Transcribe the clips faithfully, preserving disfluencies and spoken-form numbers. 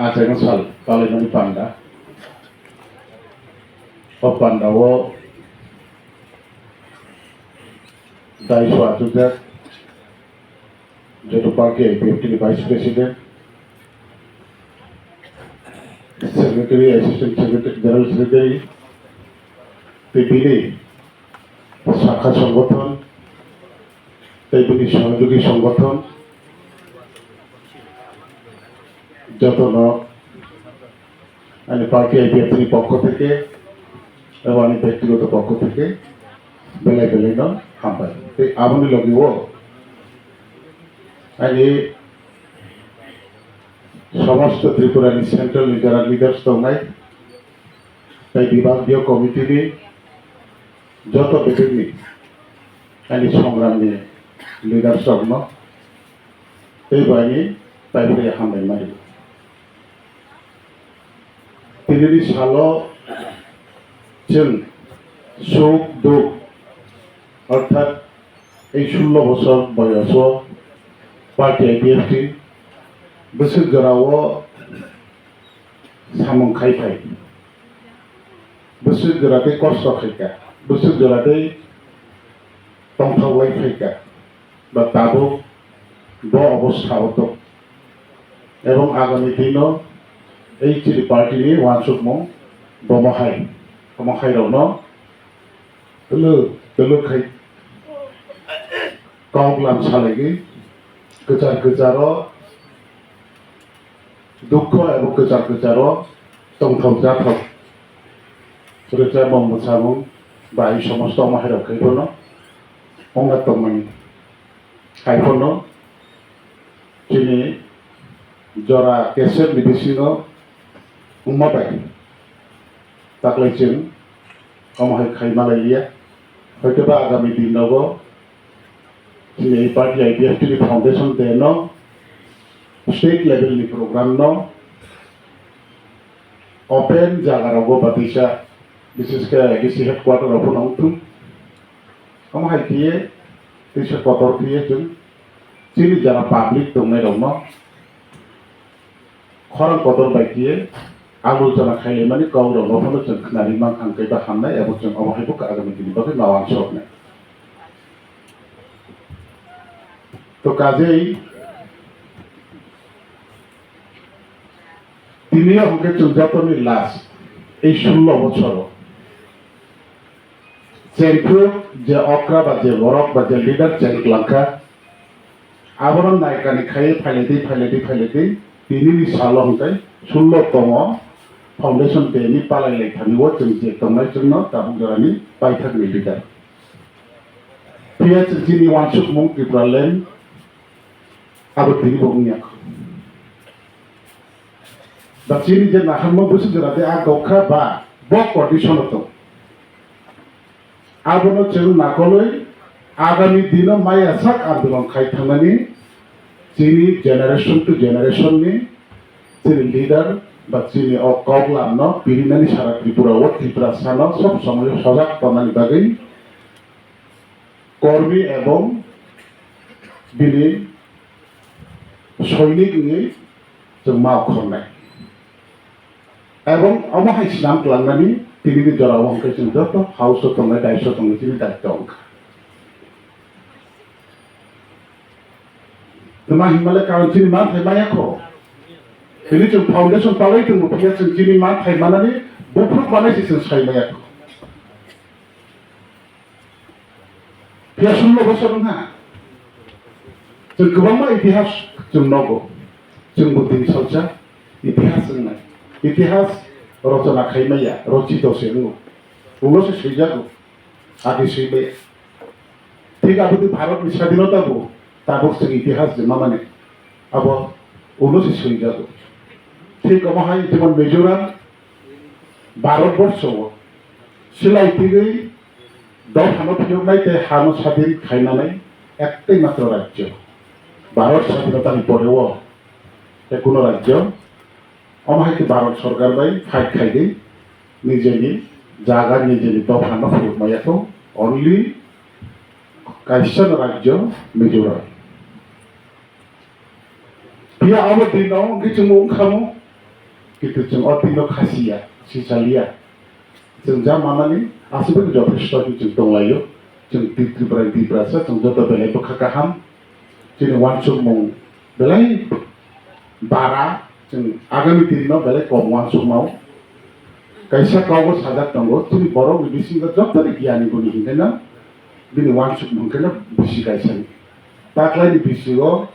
Achaino sal palaimani panda. O panda o daiso achukjak joto party I P F T ni Vice President, Secretary, Assistant Secretary, General Secretary, tei bini sakha songothon tei bini sohojogi songothon jotono ani party I P F T ni pokho theke eba ani bektigoto pokho theke belai belai no hambai. Tei aboni logi o ani somosto Tripura ni central ni jara leaders tongnai, tei bibhagiyo committee ni joto bebekni ani songramni leaders rokno teibo ani paiphai hambai mari. Tinini salo chwng suk duk orthat ei sullo bosor boyoso party I P F T bwswk jorao samung khai phai. Bwswk jora tei kosto khai kha, bwswk jora tei tongthok lai phai kha, ba tabuk bo obostha o tong. Ebong agami dino ei chini party ni uansukmung bomo hai, omo hai rokno twlwk twlwk khai kok lam salaigwi kwchar kwcharo dukho ebo kwchar kwcharo tongthok jathok rwchapmung mwsamung bai somosto omo hai rok khai phano wngna tongmani hai phano chini jora kesep ni bisingo wngma bai taklai chwng omo hai khai malai liya. Hoitoba agami din nogo chini ei party I P F T ni foundation day no state level ni program no open jaga rogo batisa, bises khe A D C headquarter rok phano wngthung. Omo hai khiye twisa kotor khiye chwng chini jara public tongnai rokno khorang kotor bai khiye alochona khailaimani kok rokno phano chwng khnari mankha, hwnkhe ba hamnai abo chwng omo hai bo agami dini bagwi ma uansuknai. To kajei tini o hwnkhe chwng jotoni last ei sullo bochoro chengphru je okra ba je borok ba je leader cheng tlangkha, abono naikani khaiwi phailaidi phailaidi phailaidi tinini salo hwnkhe sullo tongo foundation day ni palai lai thani o chwng je tongnai chwngno tabuk jorani paithakni leader. Phiya chwng chini uansukmung Tripura land abo tini bo wngya kho. Ba chini je naharma bwswk jora de a gokha ba bo condition o tong. Abono chwng nakolwi agami dino maya sak andolon khai thangnani chini generation to generation ni chini leader ba chini o koklam no pirinani sara Tripura o Tripura sano sob somoi sojak tonnani bagwi kormi ebong bini soinik wngwi chwng ma khornai. Ebong omo hai swnam tlangnani tinini jora o hwnkhe chwng joto house o tongnai, daiso tongnai chini daitto wngkha. Tma himale karon chini manthai maya kho. Tini chwng foundation palai tongo, phiya chwng chini manthai manani buphuru manai se chwng sai maya kho. Phiya sullo bosor wngkha. Chwng kwbangma itihas chwng nogo. Chwngbo tini salsa itihas wngnai. Itihas rochona khaimaya, rochito se wngo. Ulo se swijago. Age swimaya. Thik aboni Bharatni sadhinota bo tabuk chwng itihas je mamani abo ulo se swijago. Thik omo hai jemon Mizoram Bharat borsho o silai tigwi dophano phiyoknai tei hano sadhin khainanai ektei matro rajyo. Bharat sadhinotani pore o tei kuno rajyo omo hai khe Bharat sorkar bai fight khaigwi nijeni jaga, nijeni dophano phiyokmaya kho only kaisa no rajyo Mizoram. Phiya abo dino hwnkhe chwngbo wngkha mo, Kintu chwng o twi no khasiya, sichaliya. Chwng ja manani aswk jothesto khe chwng tonglaio. Chwng Tri-, Tripura ni Tiprasa, chwng joto belai bwkha kaham. Chini uansukmung belai bara, chwng agami din no belai kom uansukmao. Kaisa kogo sajak tongo, chini borok ni bisingo joto ni giyani guni hinkhe no bini uansukmung khe no bisi kaisa ni. Taklai ni bisingo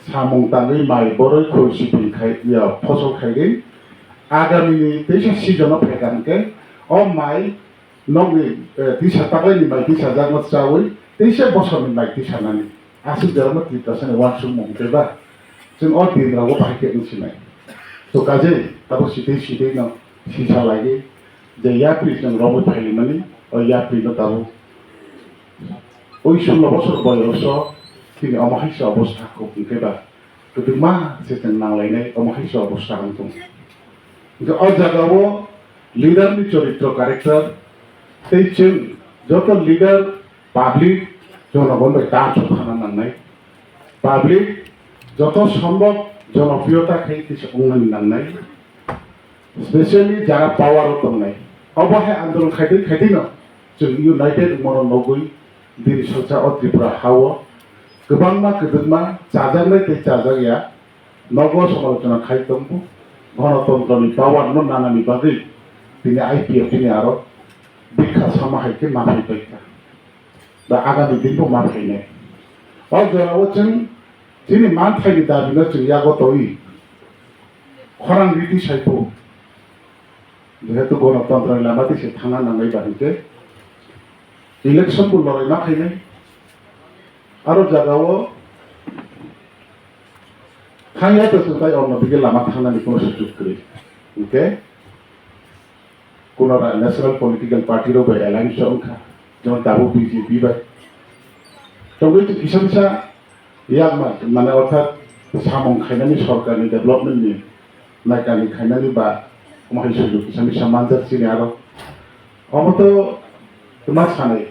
samung tangwi mai boroi khul sipil khai, ya, phosol khaigwi agami ni teisa season o phaikha hinkhe o mai nokni, eh, tisa taklai ni mai tisa jakma chawi teisa bosor ni mai tisa nani. Aswk joramo Tiprasa ni uansukmung tei ba chwng o din rogo bahai khe wng sinai. To kajei tabuk sitwi sitwi no sisa lagwi je yapri chwng romwi phailimani, o yapri no tabuk oi sullo bosor boyoso chini omo hai se obostha kok hwnkhe ba kwbangma se chwng nanglainai, omo hai se obostha wng tong. Hwnkhe o jagao leader ni choritro character tei chwng joto leader, public, jonogon bai ta thana nangnai. Public joto sombhob jonopriyota khai kisa wngnani nangnai. Specially jara power o tongnai, obo hai andolon khaitwi khaitwino chwng united wngmano nugwi bini socha o Tripura hao kwbangma kwdwkma chajaknai tei chajakya nogo samalochona khai tongbo. Gonotontroni power no nanani bagwi tini I P F T ni aro bikha sama hai khe ma phai paikha, ba agami din bo ma phainai. O jorao chwng chini manthaini dabino chwng yago tongwi khorang riti saipo. Jehetu gonotontroni lama twi se thangna nangnai ba hinkhe election bo lorai ma khainai. Aro jagao thangya to chwng tai onno dige lama thangnani kono sujuk kwrwi. Hinkhe kono ra-, national political party rok bai alliance wngkha, jemon tabuk B J P bai. Tongwi kisa kisa Yak ma-, mane orthat samung khainani sorkarni development ni naikani khainani ba omo hai sujuk kisa misa manjak chini aro. Omo to twma sanai.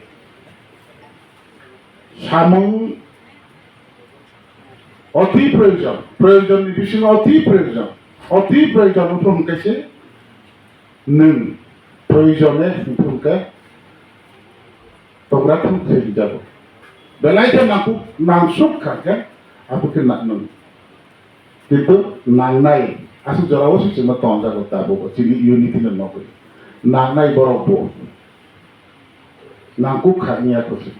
Samung oti proyojon, proyojon ni bisingo oti proyojon, oti proyojon wngkha hwnkhe se nwng proyojone wngkha hwnkhe Togra thum thai jago. Belai khe nangkuk, nangsuk kha khe, abo khe na-, nang-, kintu nangnai, aswk jorao se chwngno tong jago tabuk, chini unity no nogwi. Nangnai borok bo. Nangkuk kha wngya kho se.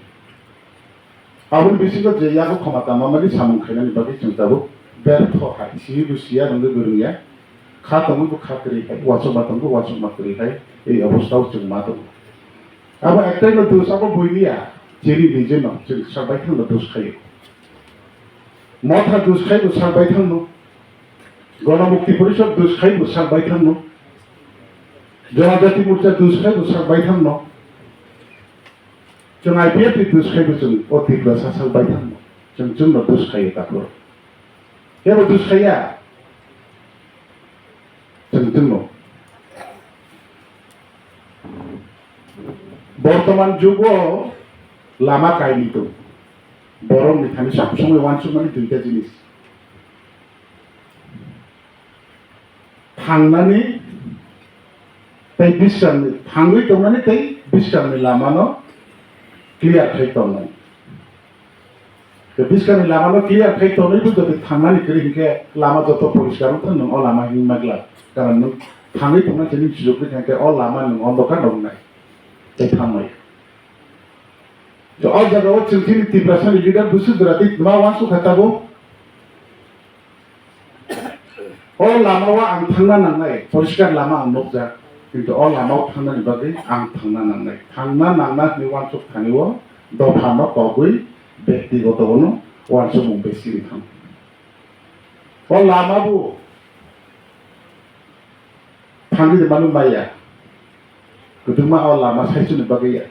Aboni bisingo je yago khoma tangma mani samung khainani bagwi chwng tabuk bertho hai, siwi bo siya, rwngwi bo rwngya. Kha tongwi bo kha kwrwi hai, uansukma tongwi bo uansukma kwrwi hai, ei obostha o chwng ma tongo. Abo ektai no dos, abo buini ya, chini nije no, chwng sak baithang no dos khaio. Motha dos khai bo sak baithang no, Ganamukti Porishad dos khai bo sak baithang no, Janajati Morcha dos khai bo sak baithang no, chwng I P F T dos khai bo chwng o Tiprasa sak baithang no, chwng chwng no dos khaio takhro. Kebo dos khaiya. Chwng chwngno. Bortoman jugo lama kainwi tong. Borokni thani sab somoi uansukmani duita jinis. Thangnani tei bwskangni, thangwi tongnani tei bwskangni lamano clear khai tongnai. Tei bwskangni lamano clear khai tonwi bo jodi thangnani kwrwi hinkhe lama joto poriskar wngkha, nwng o lama himwi ma glak. Karon nwng thangwi tongna chini sujuk wngkha hinkhe o lama nwng ondokar rok wngnai tei thangnai. To o jaga o chwng chini Tiprasani leader bwswk jora tei ma uansukha tabuk. O lama o ang thangna nangnai, poriskar lama ang nukjak, kintu o lama o thangnani bagwi ang thangna nangnai. Thangna nangna hinwi uansuk thani o dopha no kogwi bektigoto bono uansukmung besi wngthang. O lama bo thangwi manu maya. Kwbangma o lama saichwrwngni bagwi ya.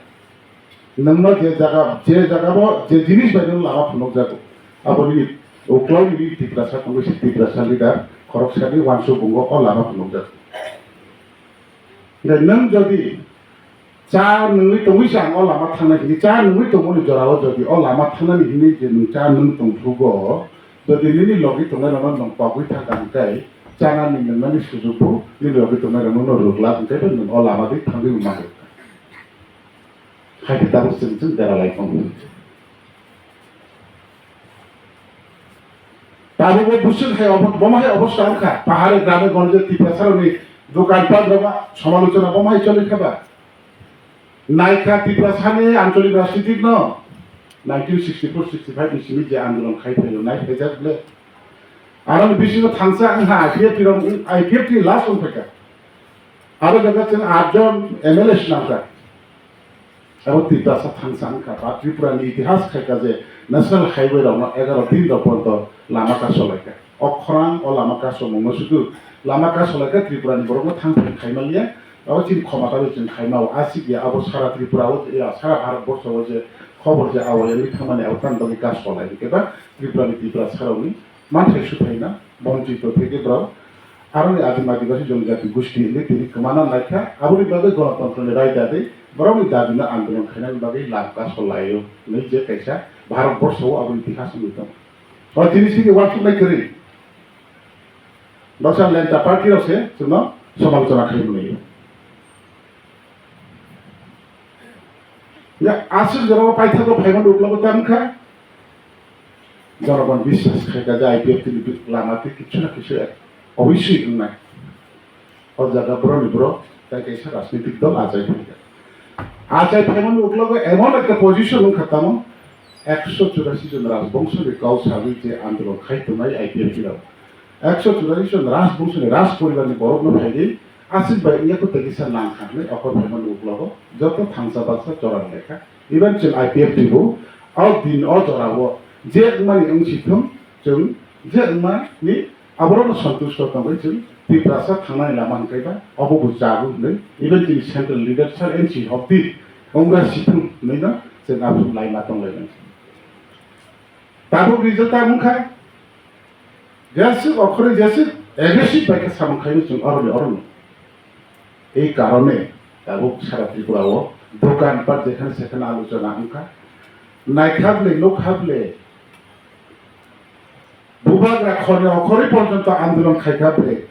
Nwngno je jaga, je jaga bo je jinis bai nwng lama phunukjago, abo nini uklok nini Tiprasa tongwi se Tiprasa leader khoroksani uansukmungo o lama phunukjago. Hwnkhe nwng jodi cha nwngwi tongwi se ang o lama thangnai hwnwi, cha nwngwi tongmani jorao jodi o lama thangnani hwnwi je nwng cha nwng tongphugo, jodi nini logi tongnairokno nwng kogwi thangkha hwnkhe, Chana ni nangmani sujuk bo nini logi tongnai rok no rwgla hwnkhe bo nwng o lama di thangwi mano. Hai khe tabuk chwng chwng dera lai tongo. Tabuk bo bwswk hai obo-, bomo hai obostha wngkha. Pahare grame gonje Tiprasa rokni dokan pat rok somalochona bomo hai choli kha ba. Naikha Tiprasani ancholik rajnitik no nineteen sixty-four sixty-five ni simi je andolon khai phaio nai phaijak le. Aro ni bisingo thangsa wngkha I P F T rok, I P F T last wng phaikha. Aro jaga chwng aat jon M L A swnamkha. Abo Tiprasa thangsa wngkha. Ba Tripura ni itihas khaikha je National Highway rokno egaro din rok porjonto lama kasolaikha. O khorang o lama kasomungno sudu lama kasolaikha Tripura ni borokno thang phai khaimaliya. Abo chini khoma tabwi chwng khaimao aswk ya abo sara Tripura o ya sara Bharat borsho o je khobor je awayani thangmani abo tamni bagwi kasolai hwnkhe ba Tripura ni Tiprasa rokni manthai suphaina bonchito theke borok aroni Adim Adibasi Jonojati Gusti hinwi tini kwmana naikha, aboni bagwi Ganatantroni raida de borokni dabino andolon khainani bagwi lam kasolaio hinwi je kaisa Bharat borsho o abo itihas wngwi tongo. O tini sini uansuknai kwrwi baksa lenta party rok se chwngno somalochona khaimani. Ya, aswk jorao paithago phaimani uklogo tamo kha. Jonogon biswas khaikha je I P F T ni lama tei kichu na kichu obviously wngnai. O jaga borokni borok tei kaisa rajnitik dol achai phaikha. Achai phaimani uklogo emon ekta position wngkha tamo ekso churasi jon rajbongshoni kok sagwi je andolon khai tongnai I P F T rok. Ekso churasi jon rajbongshoni raj poribarni borokno phaidi aswk bai wngya kho tei kisa nang kha hwnwi okhor phaimani uklogo joto thangsa baksa chora wnglaikha. Even chwng I P F T bo o din o jorao je wngmani wngsi thung, chwng je wngmani aborokno santusto tongwi chwng Tiprasa thangnani lama hwnkhe ba obo bo jago hwnwi even chini central leader sir N C hokdi wngra si thung hwnwino chwng aboni laima tonglaimani. Tabuk result ta wngkha, jeswk okhorwi jeswk aggressive bai khe samung khaino chwng oroni oroni. Ei karone tabuk sara Tripura o dokan pat jekhane sekhane alochona wngkha. Naikha bwle, nukha bwle, bubagra khorni okhorwi porjonto andolon khaikha bwle.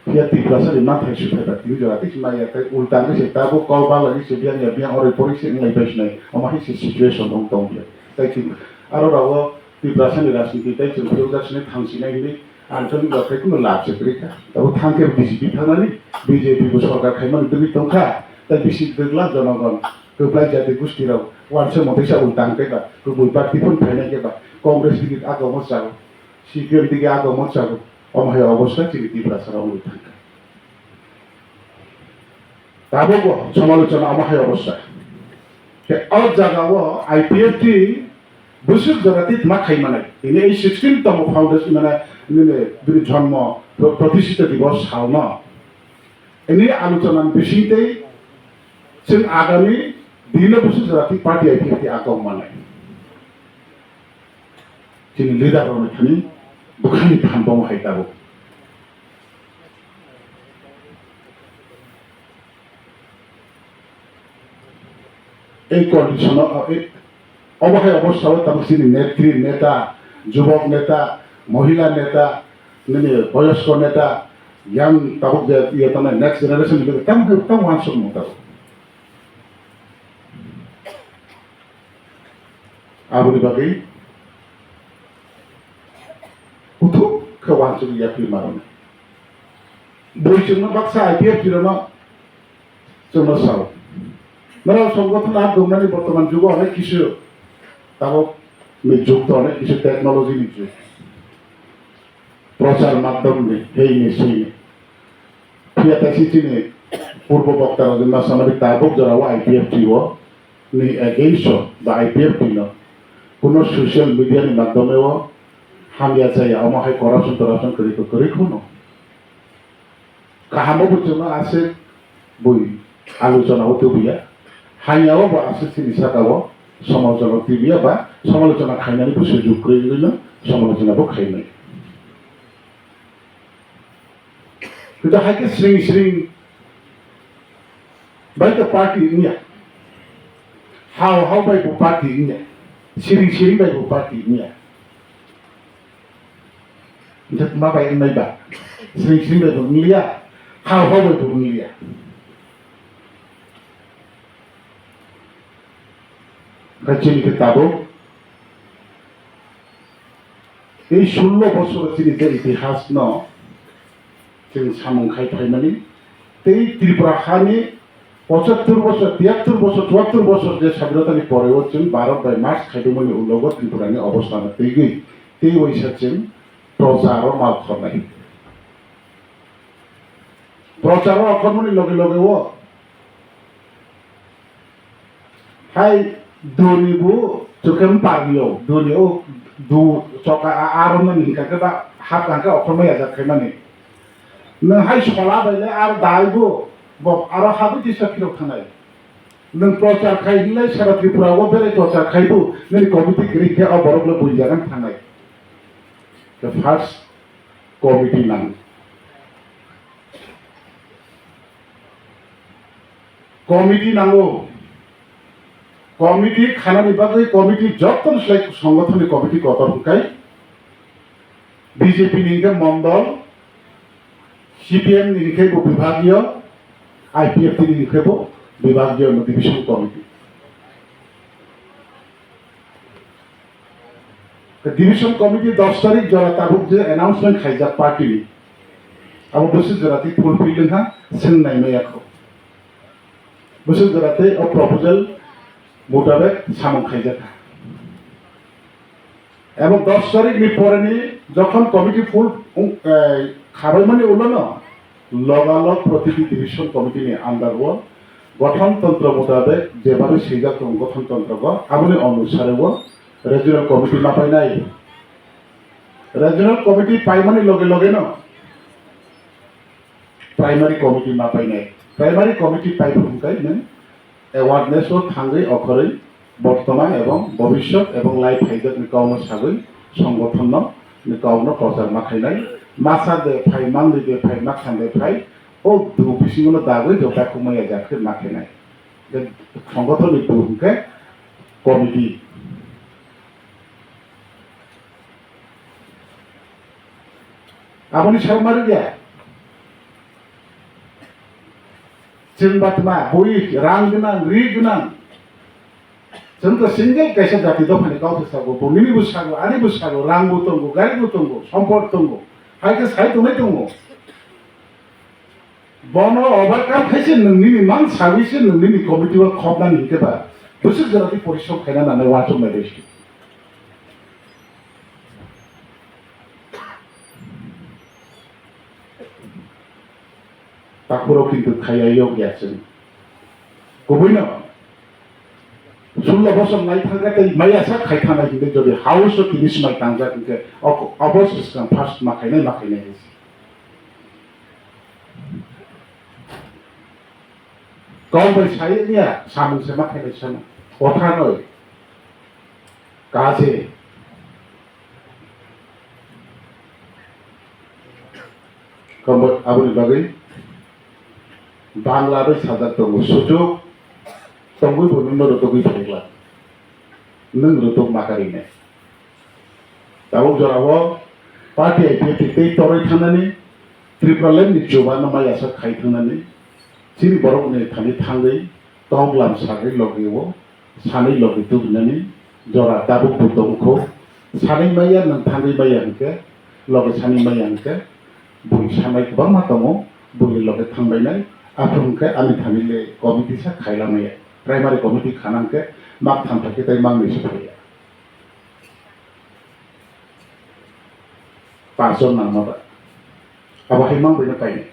Phiya Tiprasa ni manthai suphai ba tini jora tei maya tei ulta wngwi se tabuk kok balai se biyang ya biyang oroi poroi se wnglai bai sinai omo hai se situation wng tong ya. Tei chwng aro rago Tiprasa ni rajniti tei chwng phiyok jak sinai thang sinai hinwi ang chwng rok khai kuno lab se kwrwi kha. Tabuk thang khe B J P thangnani B J P bo sorkar khaimani dwgwi tong kha tei bisi dwgla jonogon kwplai jati gusti rok wansa mwtaisa ulta wng khe ba kubui party phun phainai khe ba Congress ticket aga omo chago. C P M dige aga omo chago, omo hai obostha chini Tiprasa rok wngwi thangkha. Tabukbo somalochona omo hai obostha. Khe o jagao I P F T bwswk jora tei tma khai manai. Tini ei sixteen tomo foundation mane nini bini jonmo pro-, protishita dibos salno. Ini alochona ni bisingtwi chwng agami dino bwswk jora tei party I P F T aga manai. Chini leader rokni thani bwkhani phan bomo hai tabuk. Ei condition o, ei, obo hai obostha o tabuk chini netri, neta, jubok neta, mohila neta, nini boyosko neta, yang tabuk je, iye tamo next generation ni tamo, tamo wansuk mo tabuk. Aboni bagwi kuthuk khe wansugwi yapri mano. Bui chwngno baksa I P F T rokno chwngno sao. Norok songothon a gwnani bortoman jugo onek kisu tabuk ni jug to onek kisu technology ni jug. Prochar madhyam ni, hei ni, sei ni. Phiya tei si chini purbo bokta rok jemma samari tabuk jora o I P F T o ni against o ba I P F T no kuno social media ni madhyome o hamya chaya, omo hai corruption torruption kwrwi kwrwi khuno. Kaham o bo chwngno aswk bui alochona o tubuya, hamya o bo aswk chini saka o somalochona o tubuya ba somalochona khainani bo sujuk kwrwi wngwi no somalochona bo khainai. Hwnkhe hai khe sring sring bai khe party wngya. Hao hao bai bo party wngya. Siring siring bai bo party wngya. Hwnkhe ma bai wngnai ba? Sring sring bai bo wngliya, hao hao bai bo wngliya. Khe chini khe tabuk ei sullo bosor chini je itihas no chwng samung khai phaimani, tei Tripura hani pochattor bosor, tiyattor bosor, chuattor bosor je swadhinotani poreo chwng Bharat bai march khaidwmani ulogo Tripurani obostha no twigwi tei waisa chwng procharo mal khornai. Procharo okhormani loge loge o hai duni bu chukhe parliyo, duni o du choka a-, aro nani hingka khe ba hap hingka okhorma yajak khaimani. Nwng hai sola bai le ar dai bu, bo aro habu tisa phirok thanai. Nwng prochar khai hinlai sara Tripura o berai prochar khai bu, nini committee kwrwi khe o borok le buijagan thanai. The first committee nang. Committee nango. Committee khanani bagwi committee jottoni slai songothonni committee kotor hwnkhe B J P ni hwnkhe mondol, C P M ni hwnkhe bo bibhagiyo, I P F T ni hwnkhe bo bibhagiyo no division committee. Division committee dos tarik jora tabuk je announcement khaijak party ni, abo bwswk jora tei fulfill wngkha, swng nai maya kho. Bwswk jora tei o proposal mutabek samung khaijak kha. Ebong dos tarik ni pore ni jokhon committee full wng-, eh, khabaimani ulo no, logalog protiti division committee ni under o gothon tontro mutabek jebabe swijak tongo gothon tontro go, aboni onusare o regional committee ma painai. Regional committee paimani loge loge no primary committee ma painai. Primary committee pai phuru hwnkhe nwng awareness o thangwi okhorwi bortoman ebong bobishyot ebong lai phaijakni kokno sagwi songothono ni kokno prochar ma khainai. Masa de phai, mangli de phai, makhan de phai, o du bisingo no dagwi joto khumaya jak khe ma khainai. Je songothon ni du hwnkhe committee. Aboni sal mari dia. Chwng batma, bui, rang gwnang, ri gwnang. Chwng to single kaisa jati dophani kok sago, bo nini bo sago, ani bo sago, rang bo tongo, gari bo tongo, sompot tongo, hai khe sai tongnai tongo. Bono overcome khaise nwng nini mang sawi se nwng nini committee o khopnani hinkhe ba bwswk jora tei porishrom khaina nanai uansuknai bai se. Takhuro kintu khaiya yok ya chwng. Kubuino sullo bosor nai thangkha tei maya sak khai thangnai hinkhe jodi house o tini swmai tangjak hinkhe abo swkang first ma khainai ma khainai hai se. Kok bai sai ya samung se ma khainai sana. Kotha noi. Kaje. Kambot aboni bagwi Bangla bai sajak tongo, sujuk tongwi bo nwngno rwtugwi phaikla, nwng rwtuk makarinai. Tabuk jorao party I P F T tei torwi thangnani, Tripura land ni chuba no maya sak khai thangnani, chini borok ni thani thangwi tonglam sagwi logi o. Sanwi logi tubinani jora tabuk bo tongkho. Sanwi maya nwng thangwi maya hinkhe, logi sanwi maya hinkhe, bui sanai kwbangma tongo, buini logi thangbainai. Aphuru hinkhe ani thani le committee sa khaila maya. Primary committee khana hinkhe mak tham thakhe tei mak nwi se phaiya. Panch jon nangma ba. Abo hai mang buino painai.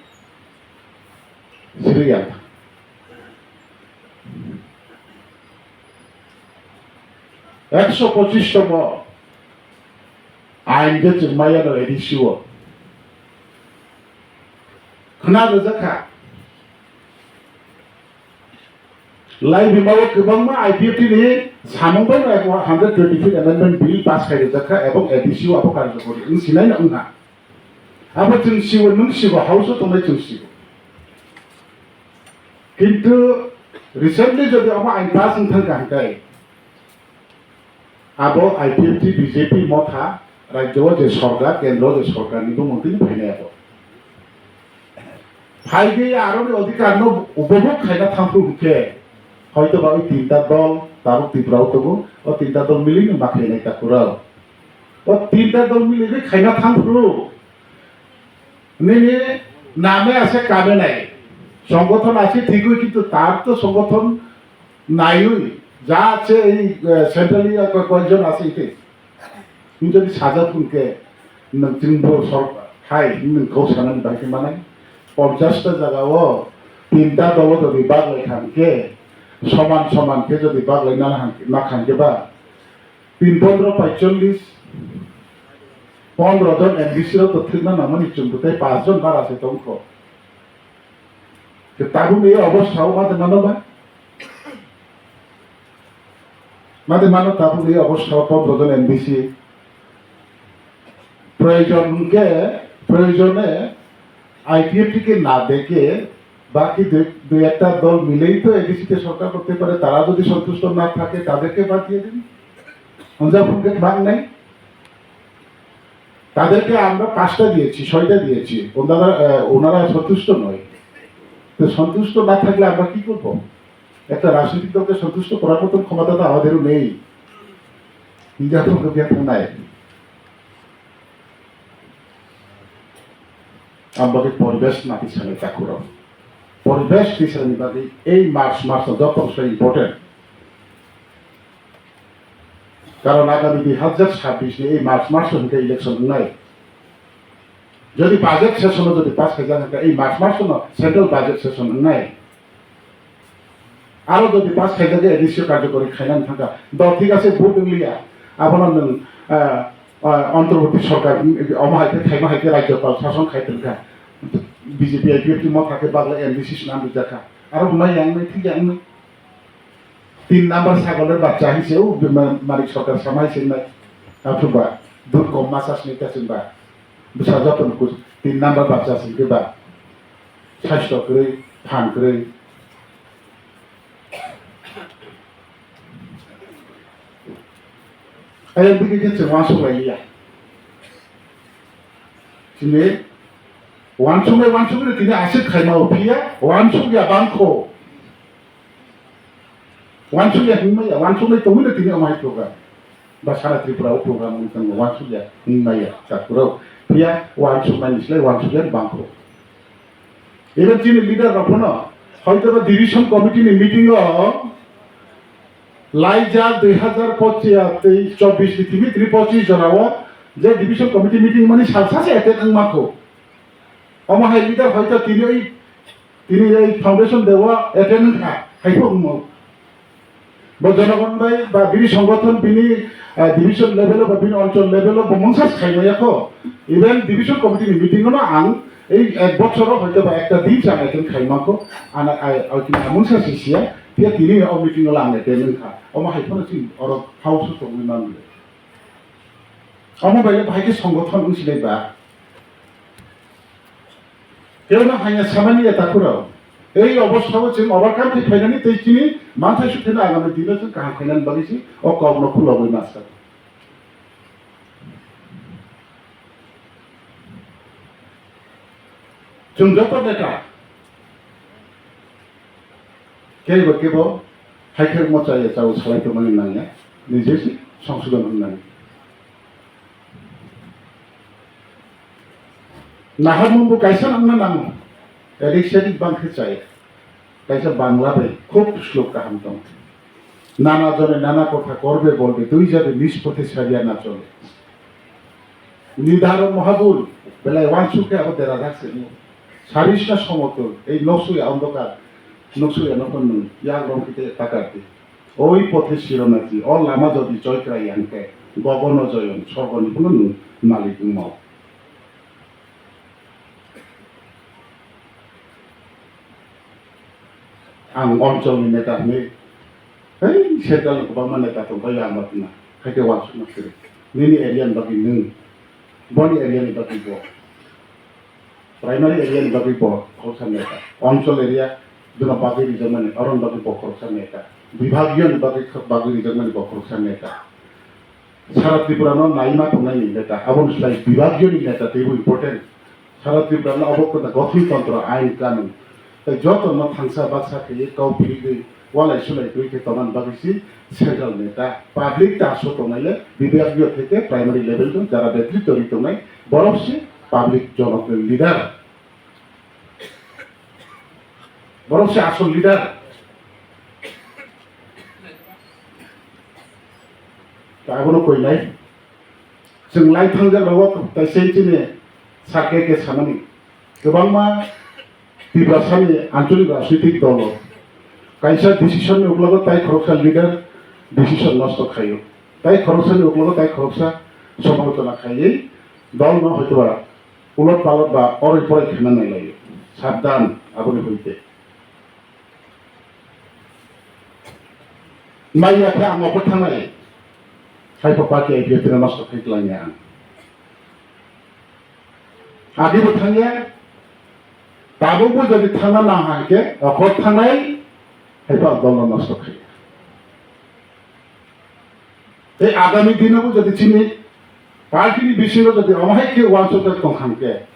Siri yang. Ekso pochis tomo ain je chwng maya no A D C o. Khna rwjak kha. Lai bima o kwbangma I P F T ni samung bai no hundred twenty fifth amendment bill pass khai rwjak kha ebong A D C o abo karjokori wng sinai no wng kha. Abo chwng sigo, nwng sigo, house o tongnai chwng sigo. Kintu recently jodi abo ain pass wng thang kha hwnkhe, abo I P F T, B J P, Motha, Rajyo o je sorkar, kendro o je sorkar ni bumung tini phainai abo. Phai de aroni odhikar no upobhog khaina thangphru hwnkhe, hoito ba oi tinta dol, tabuk Tripura o tongo, o tinta dol milwi no ma khainai takhurao. O tinta dol milwi khaina thangphru, nini name ase kame nai, songothon ase thigwi, kintu tar to songothon naiwi, ja ase ei, eh, centrally, eh, ko-, koyekjon ase ite. Nung jodi sajak hwnkhe, nung chwngbo sor-, hai, nung kok sanani bagwi manai. Ponchash ta jaga o tinta dolo jodi baglai kha hwnkhe, soman soman khe jodi baglai na hang-, na kha hwnkhe ba, tin pondro paichollis, pondro jon M D C rok to thwkna nangmani chwngbo tei paanch jon bara se tongkho. Tabukni obostha o mate mano ba? Mate mano tabukni obostha o pondro jon M D C. Proyojon hwnkhe, proyojone I P F T ke na deke, baki dui, dui ekta dol milei to A D C te sorkar korte pare, tara jodi sontusto na thake, taderke bad diye din. Onja phunke bang nai. তাদেরকে আমরা পাঁচটা দিয়েছি, ছয়টা দিয়েছি, ওনারা, আহ, ওনারা সন্তুষ্ট নয়। তো সন্তুষ্ট না থাকলে আমরা কি করব? একটা রাজনৈতিক দলকে সন্তুষ্ট করার মতন ক্ষমতা তো আমাদেরও নেই। Hinja thung khe biya thung nai. Ang bagwi poribesh nati sanai takhurok. Poribesh tisani bagwi ei March, March no joto se important. Karon agami dui hazar chabbish ni ei March maso hwnkhe election wngnai. Jodi budget session o jodi pass khaijak hwnkhe ei March maso no central budget session wngnai. Aro jodi pass khaijak A D C o karjokori khainani thangkha. Do thik ase vote wngliya. Abono nwng, ah, ah, antorborti sorkar, omo hai khe khaima hai khe rajyopal sason khai tongkha. B J P I P F T motha khe bagla M D C swnam rijak kha. Aro wngnai yang wngnai thik yang wngnai. Tin number sagolni bachcha hinse o ma-, Manik Sarkar sama hinse nai. Aphuru ba, dud kom masa sini ta sin ba. Bwsa joto ni kus-, tin number bachcha sin ke ba. Saisto kwrwi, phan kwrwi. Ayang digi ke chwng wansuk lai ya. Chini wansuk lai wansuk ni tini asik khai ma o phiya, wansuk ya bangkho. Wansukya hinmaya, wansuknai tongwino tini omo hai program. Ba sara Tripura o program wng tongmo wansukya hinmaya, chakurok. Phiya wansuknai ni slai wansukya bangkho. Even chini leader rok phano, hoito ba division committee ni meeting o laijak dui hazar pochish tei chobbish ni tini tini pochish jora o je division committee meeting mani salsa se attend wng makho. Omo hai leader hoito tini oi Tini ei foundation day o attend wngkha, hai khe wngmo. Bo jonogon bai ba bini songothon bini, eh, division level o ba bini onchol level o bo mungsa se khaimaya kho. Even division committee ni meeting o no ang ei ek bochor o hoito ba ekta din se ang attend khaima kho. Ana ai, ai tini ang mungsa se siya, phiya tini o meeting o ang attend wngkha. Omo hai phano chini oro house o tongwi manliya. Omo bai bahai khe songothon wngsinai ba. Kebo no hanya samani ya takhurao. Ei obostha o chwng overcome khe phainani tei chini manthai sukhe no agami dino chwng kaham khainani bagwi se o kok no khulogwi masa. Chwng joto neta kebo kebo hai khe mo chaya chao salai tongmani nangya, nije se songsodon wngnani. Naharmung bo kaisa wngna nango, edik sedik bang khe chaya. Kaisa Bangla bai khub slok kaham tong. Nana jone nana kotha korbe bolbe, dui jabe nispothe sariya na chole. Nidharo mohabul, belai wansuk khe abo derajak se ni. Sarishna somotul, ei noksuya ondokar, noksuya nokon nung, yak rong kite takarti. Oi pothe sironachi, o lama jodi joy krai yang khe, gogono joyon, sorgoni phano nung malik wngmao. Ang oncholni neta hwnwi, hei, central ni kwbangma neta tongkha, yang bakna, haikhe uansukma kwrwi. Nini area ni bagwi nwng, boni area ni bagwi bo, primary area ni bagwi bo khoroksa neta, onchol area bini bagwi rijakmani, oroni bagwi bo khoroksa neta, bibhagiyo ni bagwi, bagwi rijakmani bo khoroksa neta. Sara Tripura no naima tongnai ni neta, aboni slai bibhagyo ni neta teibo important. Sara Tripura no obo kwtal gothon tontro, ain kanun. Tai joto no thangsa baksa khe kau phirigwi walai sulai twi khe tongna bagwi si central neta. Public ta aswk tongnai le bibhagyo theke primary level to jara betri tori tongnai borok si public jonok leader. Borok se asol leader. Ta abono koinai. Chwng lai thangjak rogo tai sei chini sakhe khe sanani. Kwbangma Tiprasani ancholik rajnitik dolo kaisa decision ni uklogo tai khoroksa leader decision nosto khaio. Tai khoroksani uklogo tai khoroksa somalochona khaiwi dol no hoitoba ulot palot ba oroi poroi khaina nailaio. Sabdan aboni hoite. Maya khe ang okhor thangnai. Haipo party I P F T no nosto khai klangya ang. Agi bo thangya. Tabuk bo jodi thangna nang hangke okhor thangnai. Haipo ang dol no nosto khai. Tei agami dino bo jodi chini party ni bisingo jodi omo hai khe uansukjak tong kha hwnkhe,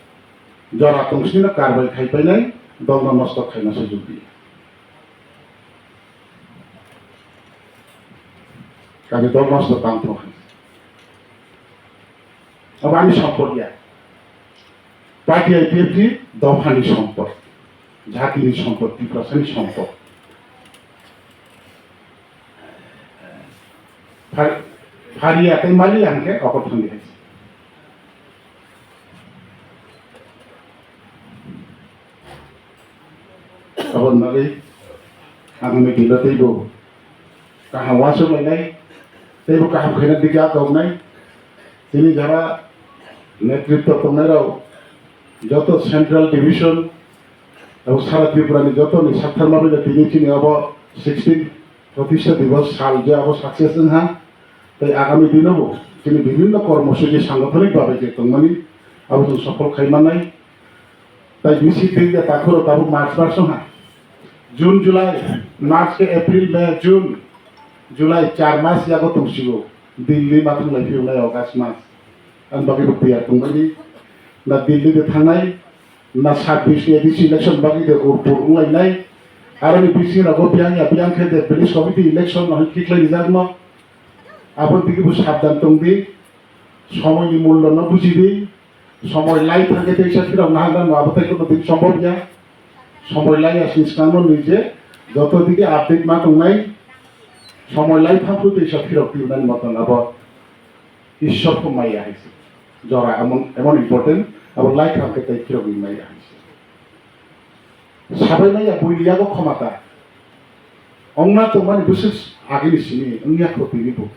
jora tong sini no karbai khai painai, dol no nosto khaina sujuk di. Kami dol nosto tang thung hai. Abo ani sompot ya. Party I P F T dophani sompot, jatini sompot, Tiprasani sompot. Phar-, phariya tei maliya hwnkhe okhor thangdi hai. Aboni bagwi ang meeting-o teibo kaham uansuk lainai, teibo kaham khaina dikhe atok wngnai. Chini jara netritwo tongnairok joto Central Division, abo sara Tripura ni joto ni saktharma bai tini chini abo sixteen Pratistha Divas sal je abo success wngha, tei agami dino bo chini bibhinno kormosuchi sangothonik babe je tongmani abo chwng sophol khai mannai. Tai bisi twi ya takhoro tabuk March mas wngha. June, July, March khe April, May, June, July char mas yago tongsigo. Delhi ma thanglai phiyoknai August mas. Ang bagwi bo tiyar tongmani. Na Delhi de thangnai, na sabbish ni A D C election bagwi de urpur wnglainai. Aroni bisingo biyang ya biyang khe de village committee election no hwn khiklai rijak no. Abo digi bo sabdan tongdi. Somoini mullo no bujidi. Somoi lai thangkhe teisa phirok naharna no abo tei kono din sombhob ya. Somoi lai ya sini swkangno nije joto digi update ma tongnai. Somoi lai thangphru teisa phirok tibnani moton abo Ishwar ko maya hai se. Jora emon, emon important, abo lai thangkhe tei phirok ni maya hai se. Sabai maya buini yago khomata. Ongna tongmani bwswk agini simi wngya kho tini bo.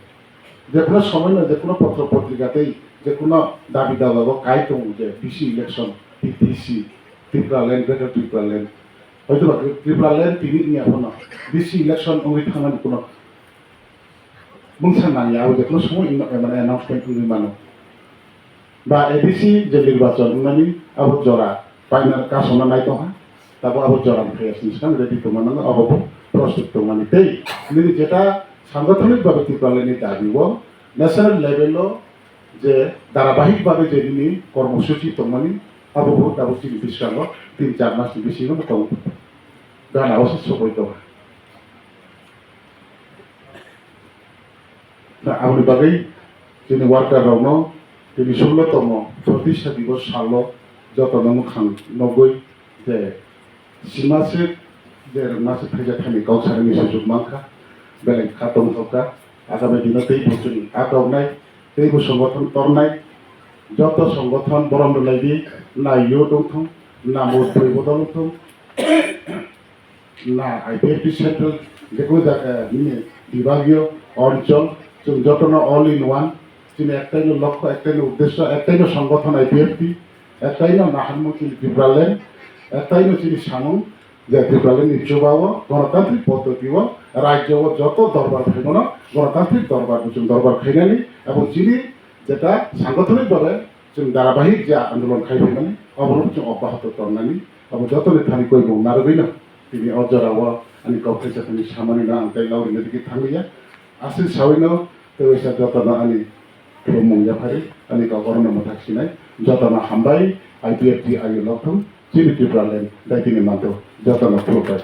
Jekhuno somoino jekhuno potro potrika tei jekhuno dabi dawa bo kai tongo je B C election, T T C, Tripura Land, Greater Tripura Land. Hoytoba Tripura Land tini wngya phano B C election wngwi thangnani kuno mungsa nangya, abo jekhuno somoino, mane, announcement wngwi mano. Ba A D C je nirbachon wngnani abo jora final kasona nai tongkha, tabo abo jora ni phaiya sini swkang ready tongma nango, abo bo prostut tongmani tei nini jeta sangothonik babe Tipraland ni dabi o national level o je dharabahik babe je nini kormosuchi tongmani abo bo tabuk chini bwskango tin char mas ni bisingo tong gana o se sogwi tongkha. Aboni bagwi chini worker rokno tini sullo tongmo Pratistha Divas salo jotono mwkhang nugwi je sima se je rwngma se thaijak thani kok sanani sujuk mankha, belai kha tongthokha. Agami dino teibo chwng a doknai, teibo songothon tornai, joto songothon borom rwlaidi, na youth wngthung, na motbwrwi bodol wngthung. Na I P F T central jekunu jaga nini bibagiyo onchol, chwng jotono all in one, chini ektaino lokho, ektaino uddesyo, ektaino songothon I P F T, ektaino naharmung chini Tipraland, ektaino chini samung je Tipraland ni chubao gonotantrik poddotio rajyo o joto dorbar phaimano gonotantrik dorbar, chwng dorbar khainani, abo chini jeta sangothonik babe chwng dharabahik je andolon khai phaimani, obono chwng obbahoto tongnani, obo jotoni thani koimung narwgwino tini o jorao ani kok thaisa thani samani no ang tei laurina digi thanglia. Aswk sawino tei waisa jotono ani khulumung yaphari, ani kok orono mwthak sinai. Jotono hambai, I P F T ayuk lokthung, chini Tipraland daitini manthok, jotono khulumbai.